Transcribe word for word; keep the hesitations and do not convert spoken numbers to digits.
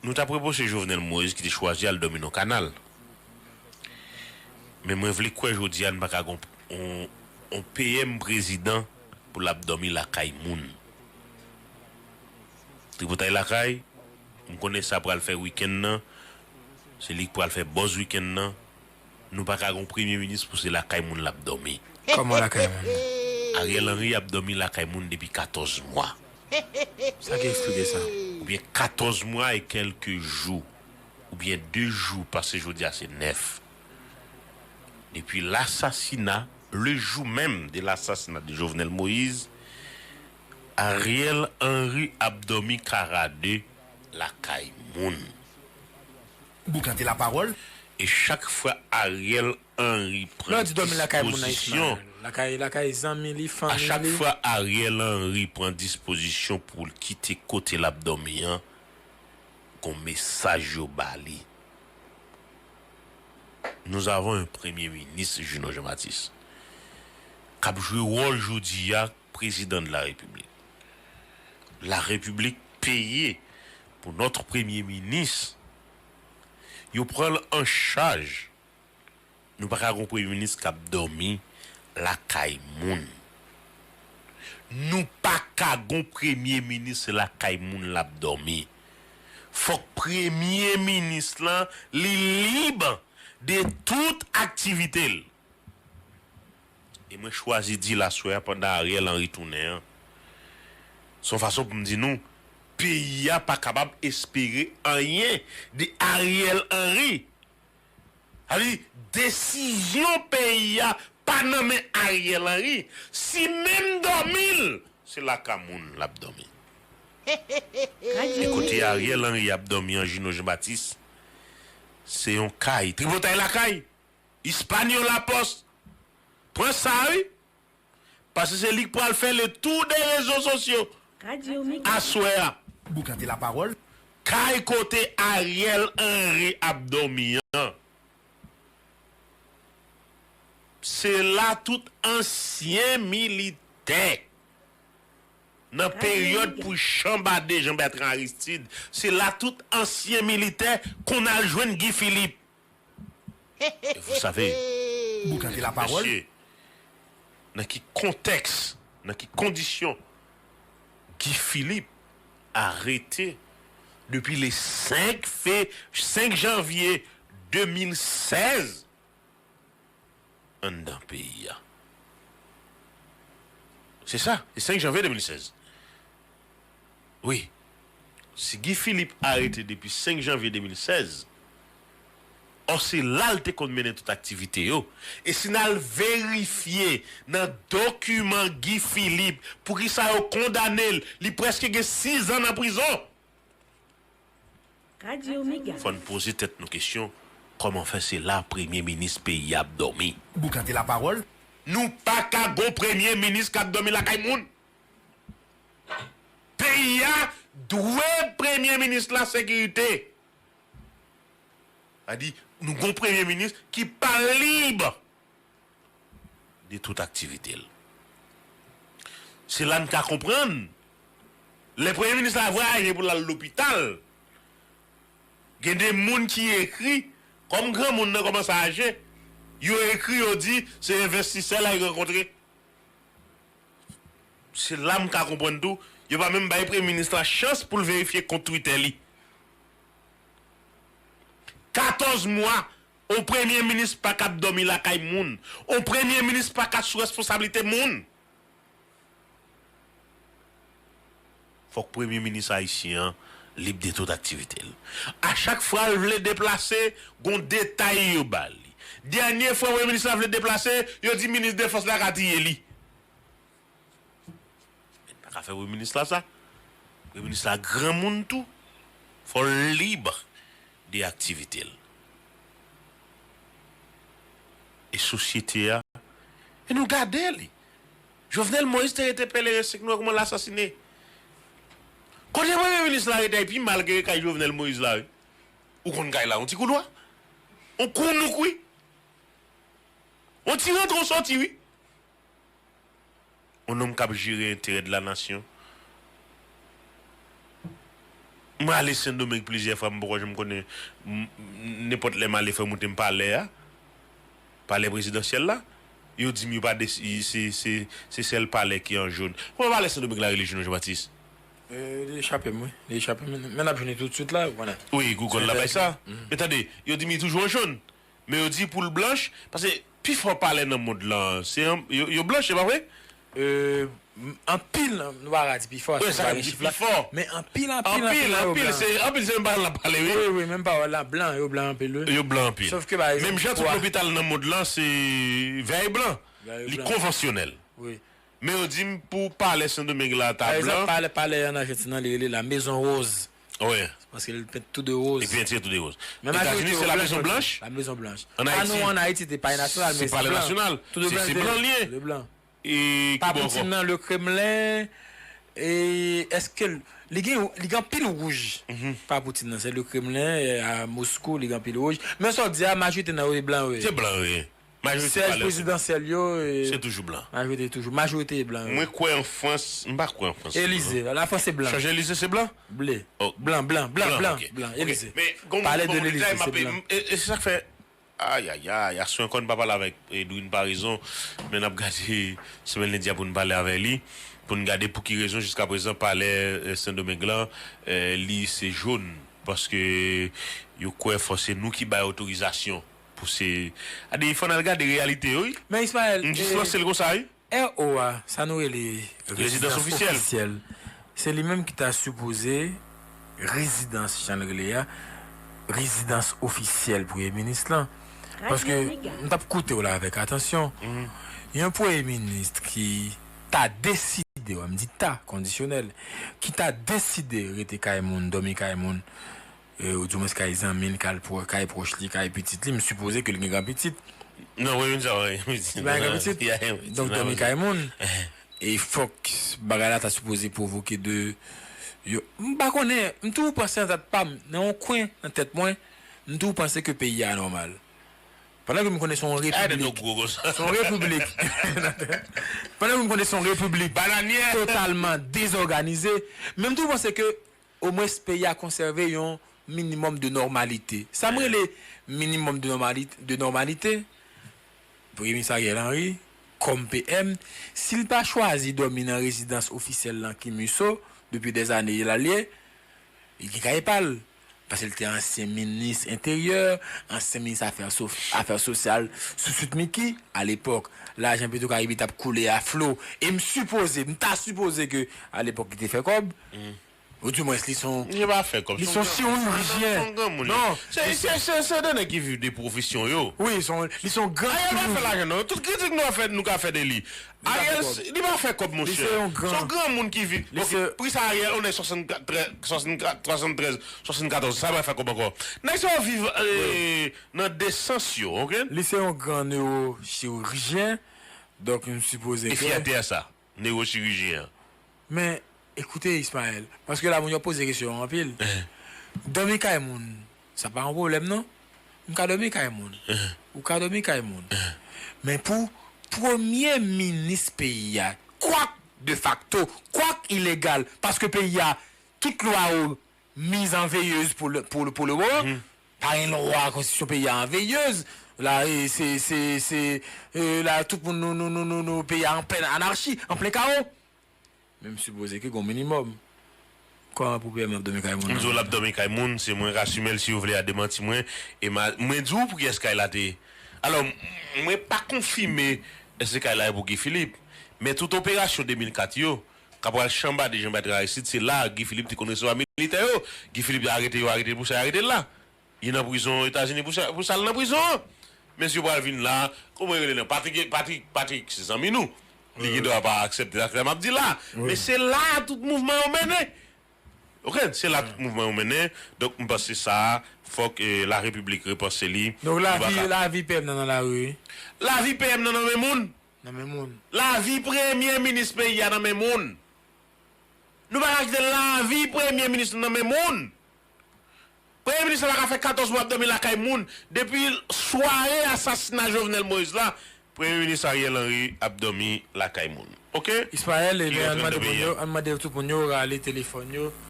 Nou t ap repwoche Jovenel Moïse ki te chwazi al dòmi nan kanal. Men mwen vle kwè jodi a n pa ka gon on, on P M prezidan pou l ap dòmi lakay moun. Tripotay lakay, m konnen sa pral fè wikenn nan, se li k pral fè buzz wikenn nan. Nou pa ka gon premye minis pou se lakay moun l ap dòmi. Kòman lakay moun? Ariel Henry ap dòmi lakay moun depi katòz mwa. Sa ki eksplike sa? Oubyen katòz mwa e kèlke jou, oubyen de jou, paske jodi a se nèf. Depi lasasina, le jou menm de lasasina de Jovenel Moïse, Ariel Henry ap dòmi karade lakay moun. Boukante lapawòl. E chak fwa Ariel Henry pran dispozisyon, lakay, lakay zanmi li, fanmi li. A chak fwa Ariel Henry pran dispozisyon pou l kite kote l ap dòmi an, gon mesaj yo ba li. Nous avons un premier ministre, Juno Jean Baptiste, k ap jwe wòl jodi a prezidan de la Repiblik. La Repiblik peye pou notre premye minis. Yo pran l an chaj. Nou pa ka gon premye minis k ap dòmi lakay moun. Nou pa ka gon premye minis lakay moun l ap dòmi. Fòk premye minis lan li lib de tout aktivite l. E mwen chwazi di l aswè a pandan Ariel Henry tounen an. Se yon fason pou m di nou, peyi a pa kapab espere anyen de Ariel Henry. Sa vle di, desizyon peyi a pa nan men Ariel Henry. Si menm dòmi l, se lakay moun l ap dòmi. E kote Ariel Henry ap dòmi an, Juno Jean Baptiste, se yon kay. Tripotay lakay. Hispaniola Post. Pran sa wi. Paske se li k pral fè le tour de rezo sosyo aswè a. Boukante lapawòl. Kay kote Ariel Henry ap dòmi an, se la tout ansyen militè nan peryòd pou chanbade Jean Bertrand Aristide, se la tout ansyen militè konn al jwenn Guy Philippe. Et vous savez, mesye, nan ki kontèks, nan ki kondisyon Guy Philippe arete depi le senk fe, senk janvye de mil sèz anndan peyi a. Se sa, se senk janvye de mil sèz. Wi. Si Guy Philippe arete depi senk janvye de mil sèz, ò se la l te konn mennen tout aktivite yo. E si n al verifye nan dokiman Guy Philippe, poukisa yo kondane l, li prèske gen sizan nan prizon. Fò n poze tèt nou kesyon, kòman fè se la premye minis peyi a ap dòmi? Boukante lapawòl. Nou pa ka gon premye minis k ap dòmi lakay moun. Peyi a dwe premye minis la sekirite. Sa di, nou gon premye minis ki pa lib de tout aktivite l. Se la n ka konprann, lè premye minis la vwayaje pou l al lopital, gen de moun ki ekri, kòm granmoun nan kòmanse aje, yo ekri, yo di se envestisè l al rankontre. Se la m ka konprann tou, yo pa menm bay premye minis la chans pou l verifye kont Twitter li. Katòz mwa, on premye minis pa ka ap dòmi lakay moun. On premye minis pa ka sou responsablite moun. Fòk premye minis ayisyen an lib de tout aktivite l. A chak fwa l vle deplase, gon detay yo ba li. Dènye fwa premye minis la vle deplase, yo di minis defans la ka tiye li. Men n pa ka fè premye minis la sa. Premye minis la granmoun tou. Fò l lib de aktivite l. E sosyete a, e nou gade li. Jovenel Moïse te rete pèleren senk, nou wè kòman l asasine. Kote premye minis la rete a, pi mal ke kay Jovenel Moïse la, wi. Ou konn kay la, yon ti koulwa. Yon kounouk, wi. Yon ti rantre, yon sòti, wi. Yon nonm k ap jere enterè de la nasyon. Mwen ale Sendomeng plizyè fwa, m poko janm konnen, m, m, nenpòt lè m ale fè moute m palè a, palè prezidansyèl la, yo di m yo pa desi-, se, se, se sèl palè ki an jòn. Kòman palè Sendomeng la rele, Jean Baptiste? Li echape m, wi. Li echape m. Men n ap jwenn li toutswit la, ou konnen. Wi, Google la bay sa. Men tande, yo di m li toujou an jòn. Men yo di pou l blanch, paske pifò palè nan mond lan, se yon, yo, yo blanch, se pa vre? Anpil, nou pa ka di pifò, paske nou pa gen chif la. Men anpil, anpil, anpil, anpil, se, anpil, se menm pawòl la pale, wi. Wi, wi, menm pawòl la, blan, yo blan anpil, wi. Yo blan anpil. Sòf ke, pa egzanp, menm jan tout lopital nan mond lan, se vèy blan. Li konvansyonèl. Wi. Men yo di m pou palè Sendomeng la ta blan. Pa egzanp, palè, palè an Ajantin an, li rele la Maison Rose. Wi. Paske li pent tou de woz. Li penti tou de woz. Etazini, se la Mezon Blanch. La Mezon Blanch. An Ayiti. A non, an Ayiti, te palè nasyonal, men se blan. Se palè nasyonal. Se blan li ye. Tou de blan, tou de blan. E ki bò ankò? Pa Poutine nan, le Kremlin. E èske li gen, li gen anpil wouj? Pa Poutine nan, se le Kremlin, e, a Moskou, li gen anpil wouj. Men sa w di a, majorite nan yo, se blan yo ye. Se blan yo ye. Majorite palè yo se blan. Syèj prezidansyèl yo, e, se toujou blan. Majorite toujou. Majorite blan yo ye. Mwen kwè an Frans, m pa kwè an Frans. Elize, Lafrans se blan. Chanje Elize se blan? Ble. Blan, blan, blan, blan, blan. Elize. Pale de Lelize, se blan. E se sa k fè, ayayay, aswè ankò n pa pale avèk Edwin Paraison, men n ap gade semèn lendi a pou n pale avè li, pou n gade pou ki rezon jiskaprezan palè, e, Sendomeng lan, e, li se jòn, paske yo kwè fò se nou ki bay otorizasyon pou se. Ade, fò n al gade reyalite yo, wi. Men Ismael, m jis lanse l konsa, wi. R O a, sa nou rele rezidans ofisyèl, se li menm ki ta sipoze, rezidans, jan l rele a, rezidans ofisyèl premye minis lan. Paske m t ap koute w la avèk atansyon. Yon premye minis ki ta deside, w a m di ta, kondisyonèl, ki ta deside rete kay moun, dòmi kay moun, e, ou di mwens kay zanmi l, kay pwo-, kay pwòch li, kay pitit li, m sipoze ke l gen gran pitit. Non, wi, m sa, wi. Li pa gen gran pitit? Donk, dòmi kay moun. E fòk bagay la ta sipoze pwovoke de, yo, m pa konnen, m toujou panse nan tèt pa m, nan yon kwen nan tèt mwen, m toujou panse ke peyi a nòmal. Pandan ke m konnen se yon repiblik. Se yon repiblik. Pandan ke m konnen se yon repiblik totalman dezòganize, men m toujou panse ke omwens peyi a konsève yon minimòm de nòmalite. Sa m rele minimòm de nòmali-, de nòmalite, Premye Minis Ariel Henry, kòm P M, si l pa chwazi dòmi nan rezidans ofisyèl lan ki Musso, depi dèzane l al ye, li gen kay pa l. Paske l te ansyen minis enteryè, ansyen minis afè sof-, afè sosyal sou Sweet Micky, alepòk, lajan Petro Caribe t ap koule a flo. E m sipoze, m ta sipoze ke alepòk li te fè kòb. Ou di mwens li se yon, li se yon chirijyen. Non, se, se, se, se de nèg ki viv de pwofesyon yo. Wi, se yon, li se yon gran chirijyen. Ariel pa fè lajan non. Tout kritik nou a fè, nou ka fè de li. Ariel, li pa fè kòb, monchè. Se yon granmoun ki viv. Ok, pri sa Ariel, on est soixante-treize, soixante-treize, soixante-quatorze, sa pa fè kòb ankò. Nèg sa yo viv, e, nan desans yo, ok? Li se yon gran newochirijyen, donk m sipoze ke. E fyète a sa. Newochirijyen an. Men, ekoute, Ismael, paske la moun yo ap poze kesyon an anpil. Dòmi kay moun, sa pa yon pwoblèm, non. M ka dòmi kay moun. Ou ka dòmi kay moun. Men pou premye minis peyi a, kwak de fakto, kwak ilegal, paske peyi a, tout lwa yo miz an veyez pou le, pou le, pou le moman. Pa gen lwa konstitisyon peyi a an veyez. La, e, se, se, se, e, la, tout moun, nou, nou, nou, nou, nou, peyi a an plen anachi, an plen kawo. Men m sipoze ke gen yon minimòm. Kòman pou P M nan ap dòmi kay moun? M di w l ap dòmi kay moun, se mwen k asime l, si w vle a demanti mwen. E ma, mwen di w pou kiyès kay la te ye. Alò, m, mwen pa konfime èske kay la ye pou Guy Philippe. Men tout operasyon de mil kat yo, k ap pral chanbade Jean Bertrand Aristide, se la Guy Philippe te konn resevwa militè yo. Guy Philippe arete yo, arete l pou sa, yo arete l la. Li nan prizon Etazini pou sa, pou sa l nan prizon an. Men si yo pral vin la, kòman yo rele nan Patrick, Patrick, Patrick, se zanmi nou. Li gen dwa pa aksepte sa m ap di la. Men se la tout mouvman yo mennen. Ok, se la tout mouvman yo mennen. Donk, m panse sa, fòk, e, larepiblik repanse li. Donk, lavi, lavi P M nan nan lari, wi. Lavi P M nan nan men moun. Nan men moun. Lavi premye minis peyi a nan men moun. Nou pa ka kite lavi premye minis nou nan men moun. Premye minis la pa ka fè katòz mwa ap dòmi lakay moun. Depi sware asasina Jovenel Moïse la, Premye Minis Ariel Henry ap dòmi lakay moun. Ok? Ismael, ebyen, ann mande moun yo, ann mande tout moun yo rale telefòn yo,